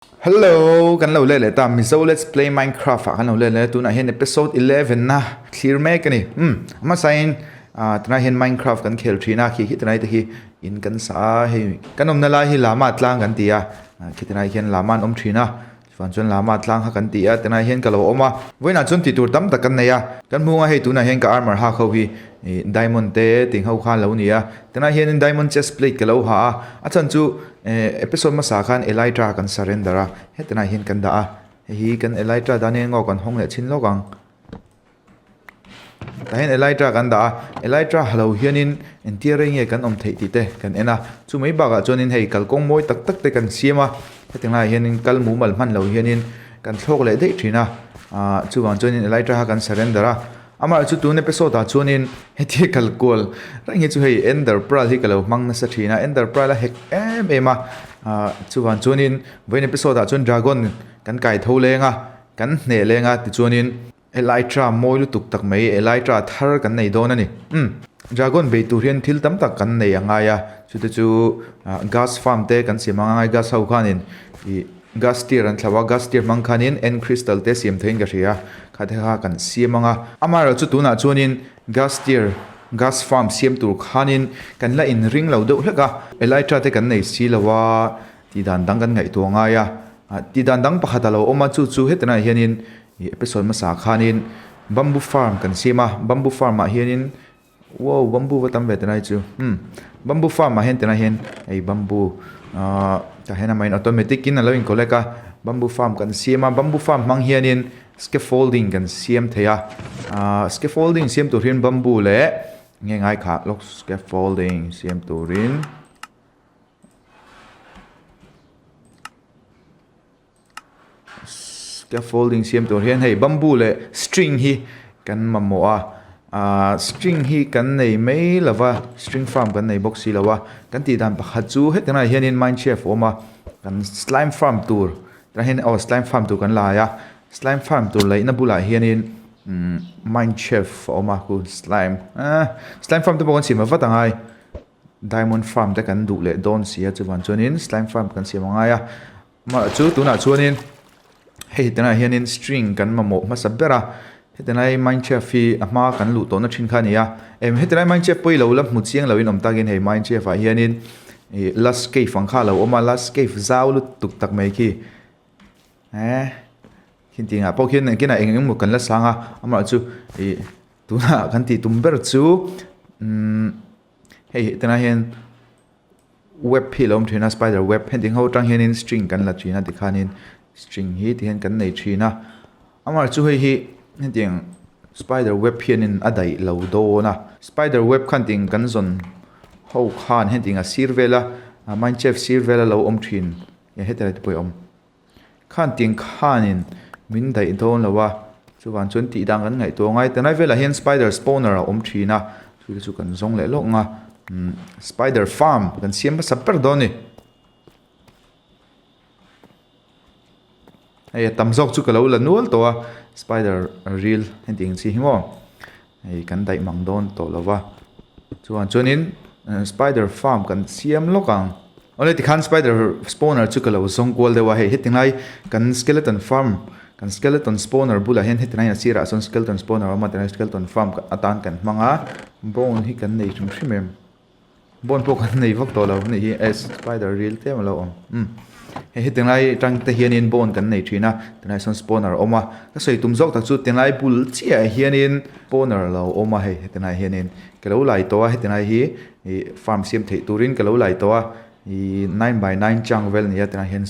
Hello kan lo let leh ta Mizo Let's Play Minecraft ah kan lo let leh tunah hian episode 11 na thlir mek ani um hmasain ah tunah hian Minecraft kan khel thin a khi khi tunai te hi in kan sa a hei kan awmna lai hi lama tlang kan ti a khi tunai hian lama an awm thin a chuan chuan lama tlang kha kan ti a tunai hian ka lo awm a vawiinah chuan tih tur tam tak kan nei a kan hmung a hei tunah hian ka armor hak ho hi ih diamond te ting ho khan lo ni a tunah hianin diamond chest plate ka lo ha a a chhan chu Eh episode hmasa khan Elytra kan surrender a, hetinah hian kan dah a, hei hi kan Elytra dan hian ngaw kan hawng leh chhin lawk ang. Tah hian Elytra kan dah a, Elytra ha lo hianin entir rei nge kan awm theih tih te kan en a, chu mai bakah chuanin hei kalkawng mawi tak tak te kan siam a, heti laiah hianin kal mumal hman lo hianin kan thlawk leh daih thin a, ah chuvang chuanin Elytra kha kan surrender a. Amah chu tun episode ah chuanin hetia kal kual reng hi chu hei Ender Pearl hi ka lo hmang nasa thin a, Ender Pearl a hek em em a, ah chuvan chuanin vawiin episode ah chuan Dragon kan kai tho leng a, kan hneh leng a tichuanin Elytra mawi lutuk tak mai Elytra thar kan nei dawn a ni. Umm Dragon bei tur hian thil tam tak kan nei a ngai a, chute chu gas farm te kan siam ang a ngai gas ho khanin ih Gas tir an thlau a, gas tir hmang khanin end crystal te siam theihin ka hria a, kha te kha kan siam ang a. Amaherawh chu tunah chuanin gas tir, gas farm siam tur khanin kan la inring lo deuh hlek a, Elytra te kan nei si lo a, tih dan dang kan ngaihtuah ngai a, tih dan dang pakhat a lo awm a, chu chu hetinah hianin ih episode hmasa khanin bamboo farm kan siam a, bamboo farm ah hianin Wow bamboo va tam ve tilai chu umm bamboo farm ah hian tilai hian hei bamboo ahh tah hian amahin automatic in alo in collect a bamboo farm kan siam a bamboo farm hmang hianin scaffolding kan siam thei a ahh scaffolding siam tur hian bamboo leh nge ngai khah lawk scaffolding siam turin. Scaffolding siam tur hian hei bamboo leh string hi kan mamawh a ahh string hi kan nei mai lo va string farm kan nei bawk si lo a kan tih dan pakhat chu heti laiah hianin mineshaft a awm a kan slime farm tur tah hian aw slime farm tur kan lai a slime farm tur laihna bulah hianin umm mineshaft a awm a khu slime ahh slime farm te pawh kan siam vat a ngai. Diamond farm te kan duh leh dawn si a chuvan chuanin slime farm kan siam a ngai a mah chu tunah chuanin hei tunah hianin string kan mamawh hmasa ber a heti lai minecraft hi a hma kan luh tawhna thin kha a ni a em heti lai minecraft pawh i lo la hmu chiang loin awm takin hei minecraft ah hianin ih last cave ang kha a lo awm a last cave zau lutuk tak mai khi eh khintih ah pawh khian engtin ah eng eng emaw kan la sang a amah chu ih tunah kan tih tum ber chu umm hei tunah hian web hi a lo awm thin a spider web heti ho atang hianin string kan la thin a tikhanin string hi tihian kan nei thin a amah chu hei hi hetiang spider web hianin a daih lo dawn a spider web khan ting kan zawn ho khan hetiang a sir vela minecraft sir vela lo awm thin heti lai te pawh hi a awm. Khan ting khanin min daih dawn lo a, chuvang chuan tih dan kan ngaihtuah ngai. Tunlai velah hian spider spawner a awm thin a, chu te chu kan zawng leh lawk ang a, umm spider farm kan siam hmasa ber dawn a ni. Hei a tam zawk chu ka lo la nual tawh a, spider ril hetiang chi hi maw hei kan daih mang dawn tawh lo va, chuvang chuanin spider farm kan siam lawk ang. Awle tikhan spider spawner chu ka lo zawng kual deuh a, hei heti ngai kan skeleton farm kan skeleton spawner bulah hian heti ngai a sirah sawn skeleton spawner a awm a tinai skeleton farm atan kan hmang a, bone hi kan nei hrim hrim em bone pawh kan nei vak tawh lo anih hi eh spider ril tlem a lo awm umm hei heti ngai atang te hianin bone kan nei thin a tinai sawn spawner a awm a ka sawi tum zawk tak chu tinai bul chiah ah hianin spawner a lo awm a hei heti nai hianin ka lo lai tawh a heti nai hi. Ih farm siam theih turin ka lo lai tawh a ih nine by nine chang vel a ni a tunah hian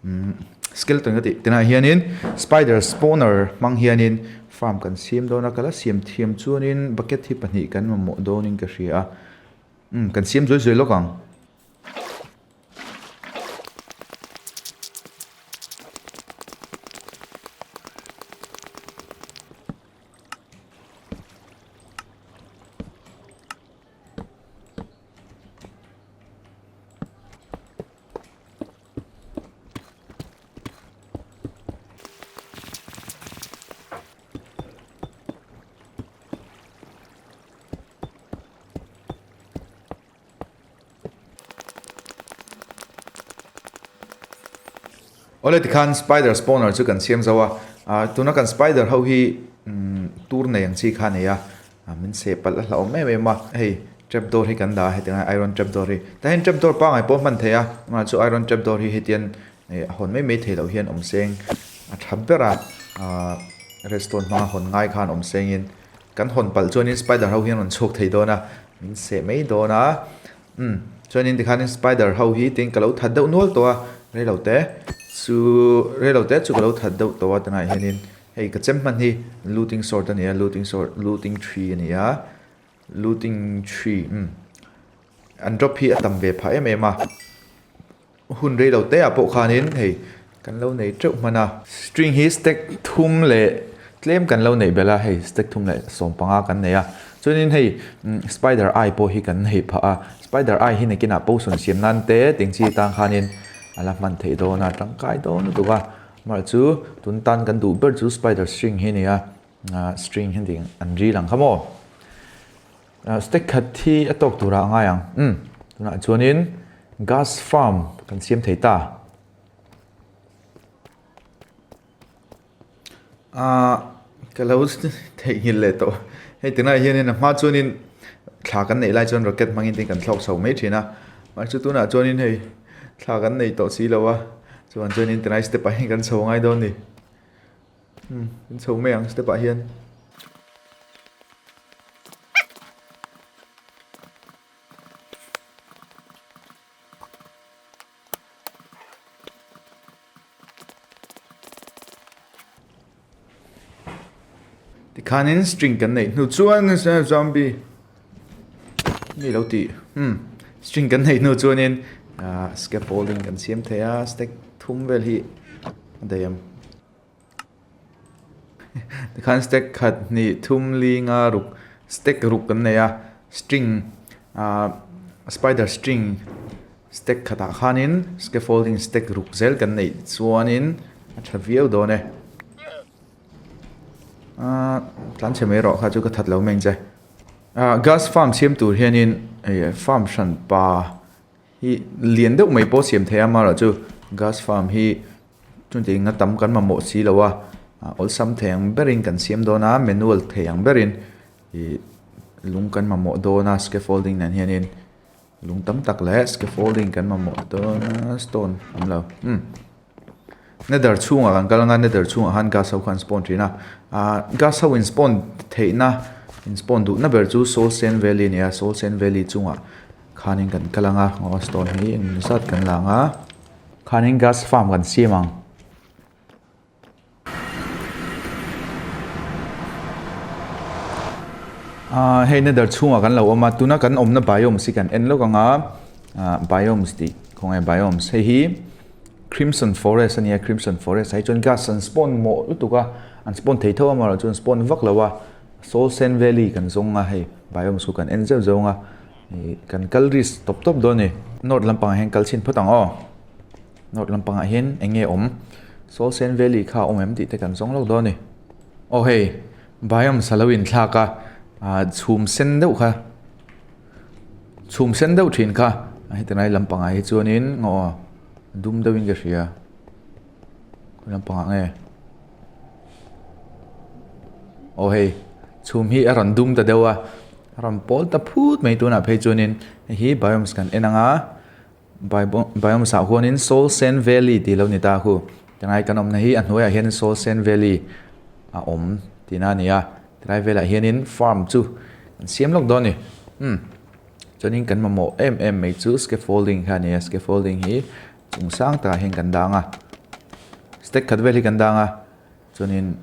umm skeleton ka tih tunah hianin spider spawner hmang hianin farm kan siam dawn a ka la siam thiam chuanin bucket hi pahnih kan mamawh dawnin ka hria a umm kan siam zuai zuai lawk ang. Awle tikhan spider spawner chu kan siam zo a, ah tuna kan spider ho hi umm tur nei ang chi kha a nei a, ah min seh palh a hlauhawm em em a, hei trap door hi kan dah a hetiang hian iron trap door hi tah hian trap door pangngai pawh a hman theih a, amah chu iron trap door hi hetian ih a hawn mai mai theih loh hian awm seng a tha ber a, ah redstone hmanga hawn ngai khan awm sengin kan hawn palh chuanin spider ho hian rawn chhuak thei dawn a, min seh mai dawn a. Umm chuanin tikhanin spider ho hi tin ka lo that deuh nual tawh a reilo te chu reilo te chu ka lo that deuh tawh a tunah hianin hei ka chem hman hi looting sword a ni a looting sword looting tree a ni a looting tree umm an drop hi a tam ve phah em em a. Hun rei lo te ah pawh khanin hei kan lo nei teuh hman a. String hi stack thum leh tlem kan lo neih belh a, hei stack thum leh sawmpanga kan nei a. Chuanin hei spider eye pawh hi kan neih phah a, spider eye hi nakinah potion siam nan te teng chi atang khanin a la hman theih dawn a, tangkai dawn lutuk a. Amaherawhchu tun tan kan duh ber chu spider string hi a ni a, string hi an ril ang kha maw. Stack khat hi a tawk turah a ngai ang. Umm tunah chuanin gas farm kan siam thei ta. Ahh ka lo theihnghilh leh tawh. Hei tunah hianin a hma chuanin thla kan neih lai chuan rocket hmangin tin kan thlawk chho mai thin a. Mahse tunah chuanin hei thla kan nei tawh si lo a, chuan chuanin tunai step ah hian kan chho ngai dawn a ni. Umm kan chho mai ang step ah hian. Tikhanin string kan neih hnu chuan zombie mi lo tih umm string kan neih hnu chuanin ah scaffolding kan siam thei a stack thum vel hi a daih ang. Tikhan stack khat hnih thum li nga ruk stack ruk kan nei a string ah spider string stack khatah khanin scaffolding stack ruk zel kan neih chuanin a tha viau dawn e ah tlan chhe mai rawh kha chu ka that lo mai ang che ah gas farm siam tur hianin ih farm hran pa hi lian deuh mai pawh siam thei a amaherawhchu gas farm hi. Chutiang a tam kan mamawh si lo a, awlsam thei ang berin kan siam dawn a, manual thei ang berin ih lung kan mamawh dawn a scaffolding nen hianin lung tam tak leh scaffolding kan mamawh dawn a stone awm lo umm nether chhungah kan kal anga nether chhungah khan gas ho kha an spawn thin a ah gas ho in spawn theihna in spawn duhna ber chu soul sand valley a ni a soul sand valley chungah khanin kan kal anga aw stone hi engemaw zat kan la ang a. Khanin gas farm kan siam ang. Ahh hei nether chhungah kan lo awm a tuna kan awmna biomes hi kan en lawk ang a ah biomes tih khawnge biomes hei hi crimson forest a nia crimson forest ah hi chuan gas an spawn mawh lutuk a an spawn thei tho a amaherawhchu an spawn vak lo a soul sand valley kan zawng a hei biomes khu kan en zeuh zeuh ang a. Ih kan kal risk tawp tawp dawn a ni. North lampangah hian kal chhin phawt ang aw. North lampangah hian eng nge awm? Soul Sand Valley kha a awm em tih te kan zawng lawk dawn a ni. Aw hei, biomes a lo inthlak a, ah chhum sen deuh kha, chhum sen deuh thin kha heti lai lampangah hi chuanin aw dum deuhin ka hria. Khawi lampangah nge? Aw hei, chhum hi a rawn dum ta deuh a. A rawn pawl ta phut mai tunah phei chuanin hei hi biomes kan en ang a biomes ah huanin soul sand valley tih lo ni ta khu tilai kan awmna hi a hnuaiah hian soul sand valley a awm tihna a ni a tilai velah hianin farm chu an siam lawk dawn a ni umm chuanin kan mamawh em em mai chu scaffolding kha a ni a scaffolding hi chung sang takah hian kan dang a stack khat vel hi kan dang a chuanin.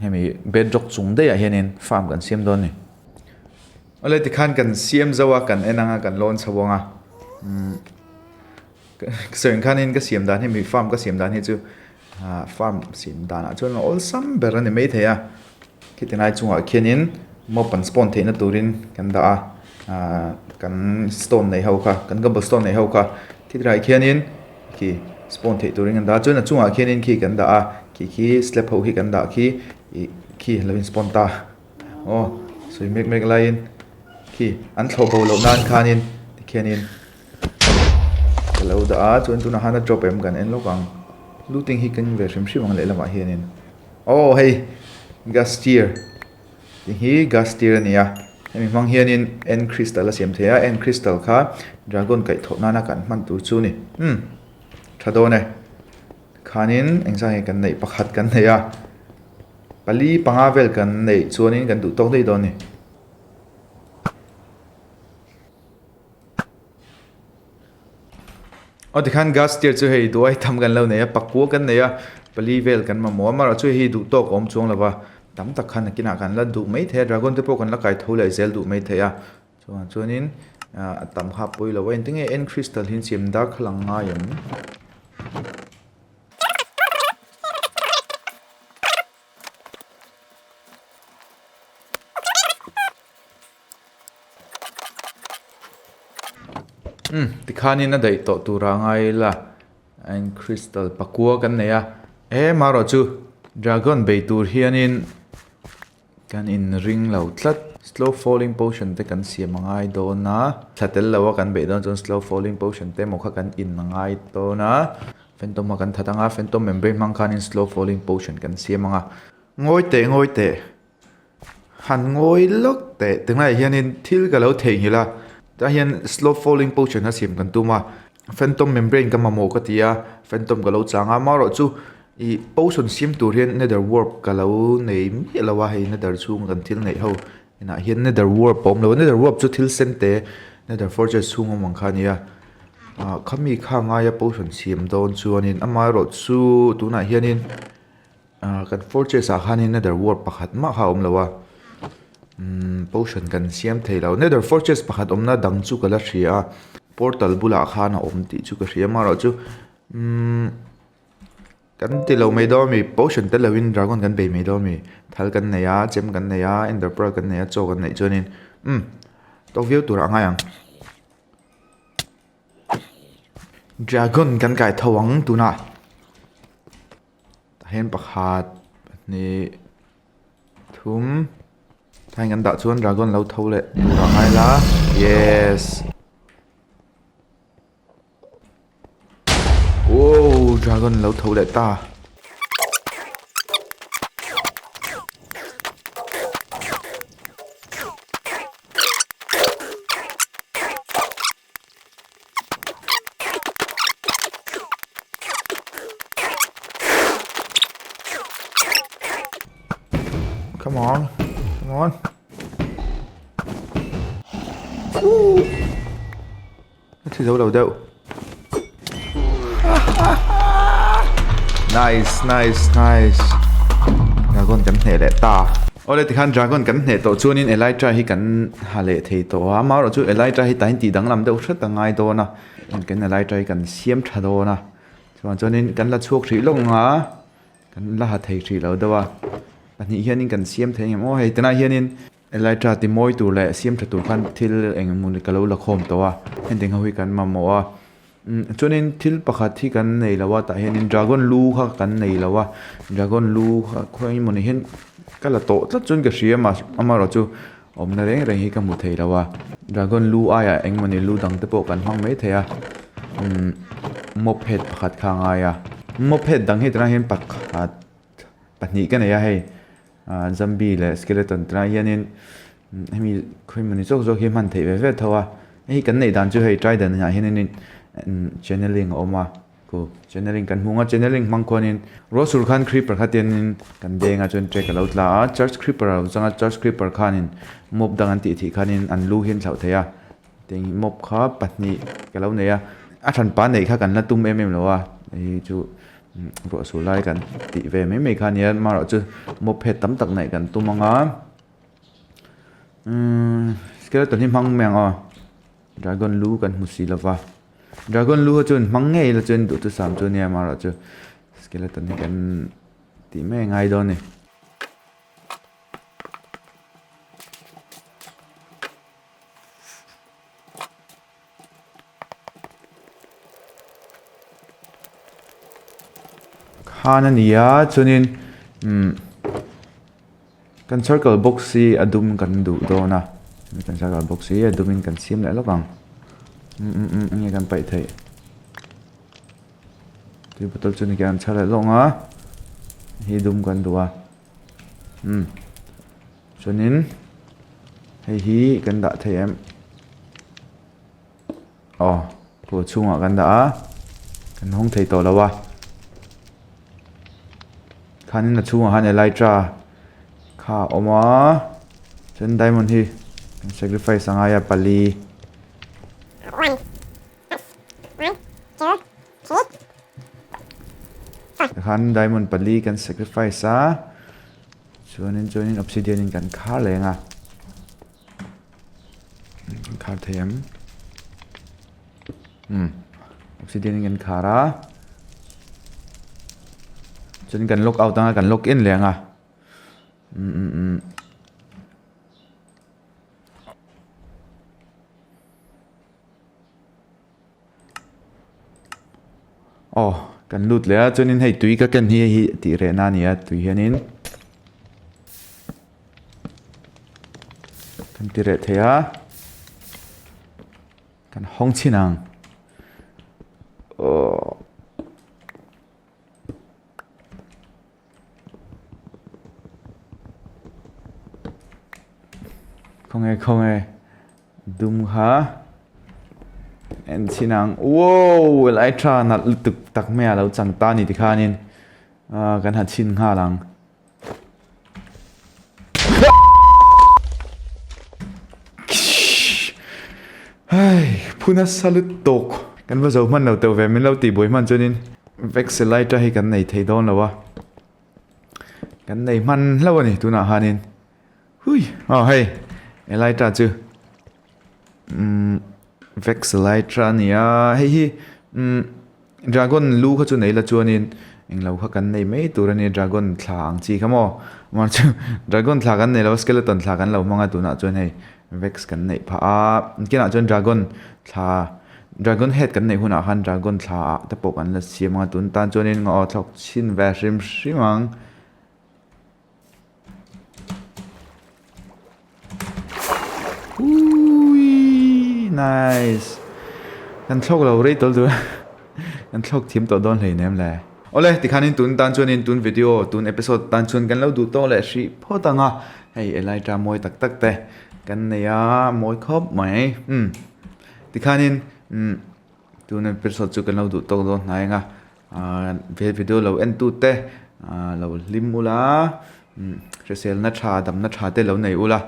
Hemi bedrock chung daih ah hianin farm kan siam dawn a ni. Awle tikhan kan siam zo a kan en anga kan lawn chho ang a umm ka sawi ang khanin ka siam dan hi mi farm ka siam dan hi chu ah farm siam danah chuan a awlsam ber a ni maithei a khiti lai chungah khianin mob an spawn theihna turin kan dah a ah kan stone neih ho kha kan cobblestone neih ho kha khiti laiah khianin. Khi spawn theih turin kan dah a chuan a chungah khianin khi kan dah a khi khi slab ho khi kan dah khi ih khi lo in spawn ta aw sawi mek mek laiin khi an thlawh bo loh nan khanin tikhianin ka lo dah a chuan tunah khan a drop em kan en lawk ang. Looting hi keng ve hrim hrim ang lehlamah hianin aw hei gas tier tih hi gas tier a ni a hemi hmang hianin end crystal a siam thei a end crystal kha dragon kaih thawh nana kan hman tur chu a ni umm tha dawn e khanin engzah nge kan neih pakhat kan nei a pali panga vel kan neih chuanin kan duh tawk daih dawn a ni. Aw tikhan gas tier chu hei duai tam kan lo nei a pakua kan nei a pali vel kan mamawh a amaherawhchu hei hi duh tawk a awm chuang lo va tam tak khan nakinah kan la duh mai thei a dragon te pawh kan la kai tho leh zel duh mai thei a chuvang chuanin ah a tam kha a pawi lo a engtin nge end crystal hi an siam darkhalang ngai em? Umm tikhanin a daih tawh turah a ngai ila and crystal pakua kan nei a he marawh chu dragon bei tur hianin kan inring lo tlat slow falling potion te kan siam a ngai dawn a thla tel lo a kan beih dawn chuan slow falling potion te emaw kha kan in a ngai dawn a phantom a kan that anga phantom membrane hmang khanin slow falling potion kan siam anga ngawi teh ngawi teh. Han ngawi lawk teh tunlaiah hianin thil ka lo theihnghilh a tah hian slow falling potion a siam kan tum a phantom membrane ka mamawh ka ti a phantom ka lo chang a amaherawhchu ih potion siam tur hian nether warp ka lo nei miah lo a hei nether chhunga kan thil neih ho inah hian nether warp a awm lo a nether warp chu thil sen te nether fortress chhung awm ang kha a ni a ah khami kha ngaia potion siam dawn chuanin amaherawhchu tunah hianin. Ah kan fortress ah khanin nether warp pakhat mah kha a awm lo a umm potion kan siam thei lo nether fortress pakhat awmna dang chu ka la hria a portal bulah khan a awm tih chu ka hria amaherawh chu umm kan ti lo mai dawn ami potion tel lovin dragon kan bei mai dawn ami thal kan nei a chem kan nei a ender pearl kan nei a chaw kan neih chuanin umm tawk viau turah a ngai ang. Dragon kan kai tho ang tunah. Tah hian pakhat pahnih thum tah hian kan dah chuan dragon lo tho leh tur a ngai la yes wow dragon lo tho leh ta. Come on, come on. Woo! Thi zo lo deuh. Nice, nice, nice. Dragon kan hneh leh ta. Awle tikhan dragon kan hneh tawh chuanin Elytra hi kan ha leh thei tawh a. Amaherawh chu Elytra hi tain tih danglam deuh hret a ngai dawn a. Kan Elytra hi kan siam tha dawn a. Chuan chuanin kan la chhuak hrih lawk ang a. Kan la ha thei hrih lo deuh a. Pahnih hianin kan siam thei ang em aw hei tunah hianin Elytra ti mawi tur leh siam tha tur khan thil eng emaw ni ka lo la khawm tawh a hengte ho hi kan mamawh a umm chuanin thil pakhat hi kan nei lo a tah hianin dragon lu kha kan nei lo a dragon lu kha khawi emaw ni hian ka la tawh tlat chuan ka hria a amaherawh chu awmna reng reng hi ka hmu thei lo a dragon lu aiah eng emaw ni lu dang te pawh kan hmang mai thei a umm mop head pakhat kha a ngai a mop head dang hi tunah hian pakhat pahnih ka nei a hei ah zombie leh skeleton tunah hianin hemi khawi mawni zawk zawk hi hman theih ve ve tho a hei kan neih dan chu hei trident ah hianin channeling a awm a khu channeling kan hmu ang a channeling hmang khuanin ruahsur khan creeper kha tianin kan deng a chuan track a lo tla a church creeper a lo chang a church creeper khanin mob dang an tih thih khanin an lu hi an thlauh thei a Teng mop kha pahnih ka lo nei a a hranpa neih kha kan la tum em em lo a hei chu ruah sur lai kan tih ve mai mai kha a nia amaherawh chu mop phet tam tak neih kan tum ang a umm skeleton hi hmang mai ang aw dragon lu kan hmu si lova dragon lu hi chuan hmang ngei ila chuan duhthusam chu a nia amaherawh chu skeleton hi kan tih mai a ngai dawn a ni. Khan a ni a chuanin umm kan circle box hi a dum kan duh dawn a kan circle box hi a dumin kan siam leh lawk ang umm umm eng nge kan paih theih. Tui bottle chu ni khian an chhar leh lawng a, hei dum kan duh a, umm chuanin hei hi kan dah thei em aw kawr chhungah kan dah a kan hawng thei tawh lo a khanin a chhungah khan elytra kha a awm a chuan diamond hi kan sacrifice a ngai a pali. Tikhan diamond pali kan sacrifice a chuanin chuanin obsidian in kan khar leng a kan khar thei em umm obsidian in kan khar a chuanin kan lock out anga kan lock in leng a umm umm umm. Aw kan lut leh a chuanin hei tui ka ken hi hei hi tih reh na a ni a tui hianin kan ti reh thei a kan hawng chhin ang aww. Khawnge khawnge dum kha en chhin ang wow helai tha nalh lutuk tak mai a lo chang ta a ni tikhanin ah kan han chhin nghal ang. Hei phu nasa lutuk kan va zo hman lo teuh ve min lo tihbuai hman chuanin. Vexelite hi kan nei thei dawn lo a, kan nei hman hlauh a ni tunah khanin hui aw hei Elytra chu umm Vexelite a ni a hei hi umm dragon lu kha chu nei la chuanin englo kha kan nei mai tur a ni dragon thla ang chi kha maw mahse dragon thla kan nei lo a skeleton thla kan lo hmang a tunah chuan hei Vex kan neih phah a kinah chuan dragon thla dragon head kan neih hunah khan dragon thla ah te pawh kan la siam ang a tun tan chuanin aw thlawk chhin ve hrim hrim ang. Uiii nice kan thlawk lo rei tawlh duh kan thlawk thiam tawh dawn hleinem le. Awle tikhanin tun tan chuanin tun video tun episode tan chuan kan lo duh tawk leh hrih phawt ang a hei Elijah mawi tak tak te kan nei a mawi khawp mai umm tikhanin umm tun episode chu kan lo duh tawk dawn hnai ang a ahh he video lo en tu te ahh lo hlim ula umm hriselna tha damna tha te lo nei ula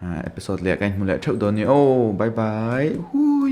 ahh episode leh ka inhmu leh theuh dawn a ni aw bye bye huii.